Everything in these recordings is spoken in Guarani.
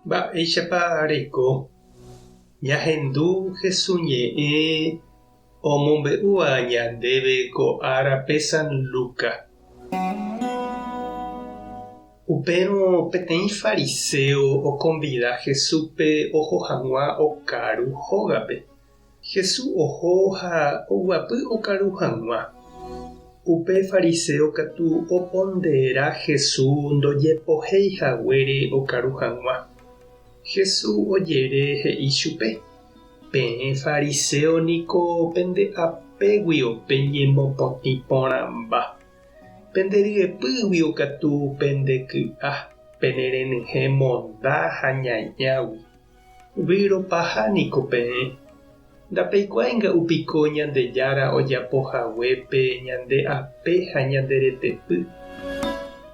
Mba'éichapa reiko ñahendu Hesu ñe'ẽ omombe'úva ñandéve ko árape San Luca? Upérõ peteĩ fariséo okonvida Jesúspe oho hag̃ua okaru hógape. Jesús oho ha oguapy okaru hag̃ua. Upe fariséo katu opondera Jesús ndojepohéi haguére okaru hag̃ua. Jesús ojere he'i chupe, Peẽ fariséo niko pende apéguio peñemopotĩ porãmba. Pende ryepýguio katu pende ky'a, pene renyhẽ monda ha ñañágui. Výro paha niko peẽ. Ndapeikuaái nga'u piko Ñandejára ojapo hague pe ñande ape ha ñande retepy.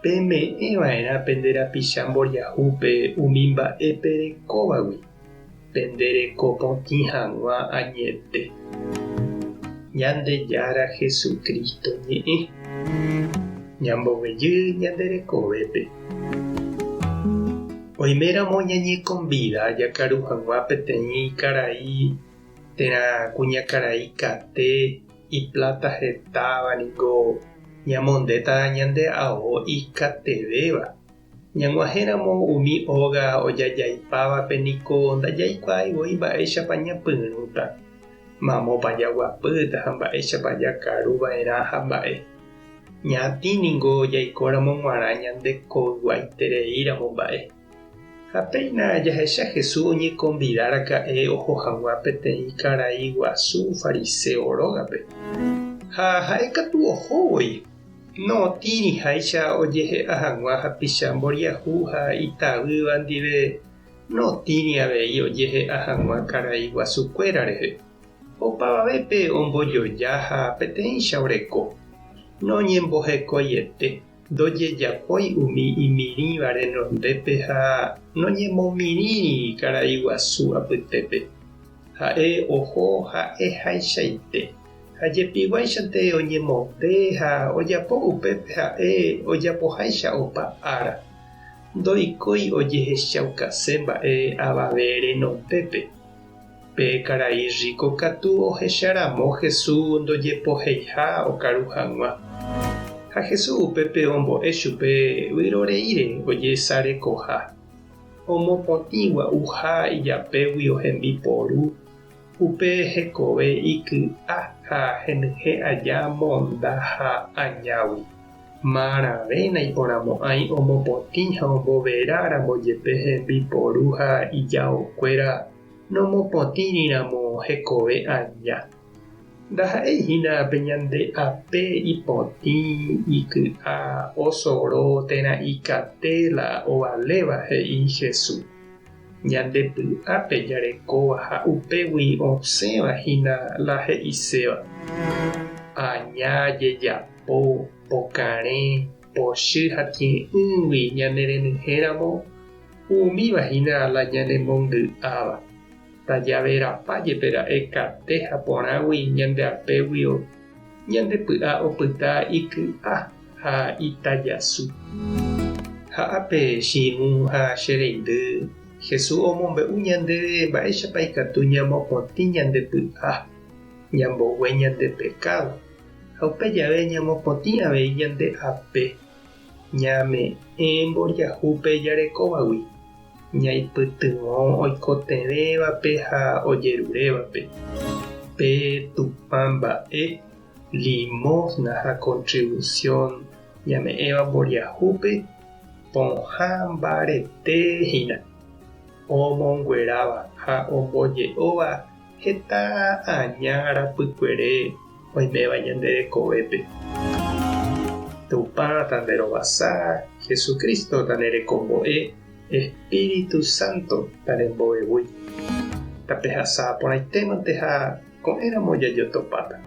Peme'ẽ va'erã pende rapicha mboriahúpe umi mba'e perekóvagui, pende reko potĩ hag̃ua añete. Ñandejára Jesucristo ñe'ẽ. Ñamboguejy ñande rekovépe. Oiméramo ñañekonvida jakaru hag̃ua peteĩ karai térã kuñakarai kate ipláta hetáva ningo ñamondéta ñande ao ikatevéva. Ñag̃uahẽramo umi óga ojajaipávape niko ndajaikuaái voi mba'éichapa ñapyrũta, mamópa jaguapýta ha mba'éichapa jakaru va'erã ha mba'e. Ñatĩ ningo jaikóramo g̃uarã ñande koyguaitereíramo mba'e. Ha péina jahecha Jesús oñekonvida raka'e oho hag̃ua peteĩ karai guasu fariséo rógape. Ha ha'e katu oho voi, notĩriháicha ojehe'a hag̃ua hapicha mboriahu ha itavýva ndive, notĩri avei ojehe'a hag̃ua karai guasukuéra rehe. Opavavépe ombojoja ha peteĩcha oreko. Noñembohekoiete, ndojejapói umi imirĩva renondépe ha noñemomirĩri karai guasu apytépe. Ha'e oho ha'ehaichaite, ha jepiguáichante oñemonde ha ojapo upépe ha'e ojapoháicha opa ára. Ndoikói ojehechaukase mba'e avave renondépe. Pe karai rríko katu ohecha ramo Jesús ndojepoheiha okaru hag̃ua. Ha Jesús upépe ombo'e chupe vyroreíre ojesarekoha, omopotĩ gua'uha ijapéguio hembiporu, upe hekove iky'a ha henyhẽ aja monda ha añágui. Marãve naiporãmo'ãi omopotĩ ha ombovera ramo jepe hembiporu ha ijaokuéra nomopotĩri ramo hekove aña. Ndaha'éi hína pe ñande ape ipotĩ, iky'a, osoro térã ikate la ovaléva, he'i Jesús. Ñande py'ápe jarekóva ha upégui osẽva hína la he'iséva. Aña jejapo. Po, pokarẽ, pochy ha tie'ỹgui ñanerenyhẽramo, umíva hína la ñanemongy'áva. Tajaverapa jepe ra'e kate ha porãgui ñande apéguio, ñande py'a opyta iky'a ha itajasu. Ha ápe che irũ ha che reindy, Jesús omombe'u ñandéve mba'éichapa ikatu ñamopotĩ ñande py'a, ñambogue ñande pekádo. Ha upe jave ñamopotĩ avei ñande ape, ñame'ẽ mboriahúpe jarekóvagui, ñaipytyvõ oikotevẽvape ha ojerurévape. Pe Tupã mba'e, limosna ha contribución ñame'ẽva mboriahúpe pohã mbarete hína, omongueráva ha omboje'óva Heta aña rapykuere oiméva ñande rekovépe. Tupã tanderovasa, Jesucristo tanerekombo'e, Espíritu Santo tanembo'evúi. Tapehasa porãitémante ha ko'ẽramo jajotopáta.